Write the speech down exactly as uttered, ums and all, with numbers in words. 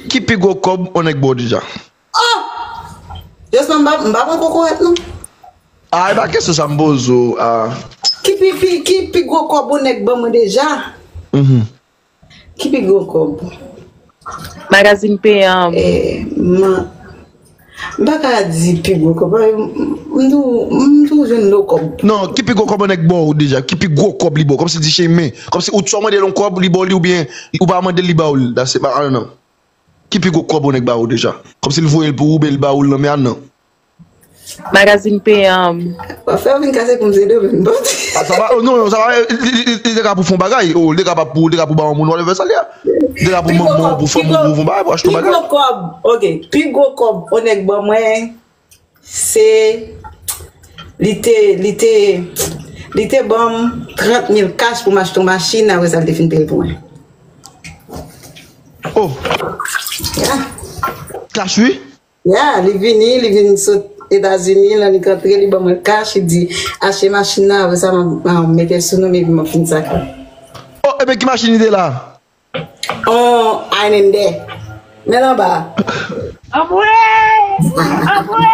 Ki pi gwo kòb yon nèg ba w deja? Oh! Josman, m pa m pa pran kokorat non. Ah, e pa kesyon sa m poze w. Ah. Ki pi, pi, ki pi gwo kòb yon nèg ban mwen deja? Mhm. Ki pi gwo kòb? Magazine payant. Eh, man, m pa ka di pi gwo kòb. M tou, m tou jwenn lo kòb. Non, ki pi gwo kòb yon nèg ba w deja? Ki pi gwo kòb li ba w? Kòmsi di chemen. Kòmsi ou swa mande l yon kòb, li ba w li oubyen ou pa mande l, li ba w li. That's it, I don't know. Ki pi gwo kòb yon nèg ba w deja? Kòmsi l voye l pou ou, oubyen l ba w l nan men a nan. Magazine payant. W ap fè w vin kase pou m se de vin bòt. Ah, sa va, oh, non, non, sa va, li, li, li, li te ka pou fon bagay, oh, li te ka pa pou, li te ka pou ba yon moun, whatever sa li a. Li te ka pou manman, pou fanmi, pou fon bagay, pou achte yon bagay. Pi gwo kòb, ok, pi gwo kòb, yon nèg ban mwen, se, li te, li te, li te ban m trant mil cash pou m achte yon machin, apre sa, li te fin peye l pou mwen. Oh, Yeah. Cash, wi. Ya, li vini, li vin sot Etazini, lè li rantre, li ban mwen cash, li di, achte machin nan, apre sa, m ap mete l sou non m, epi m ap fin sa. Oh, ebyen ki machin li te la? On Highlander. Men anba. Anmwe! Anmwe!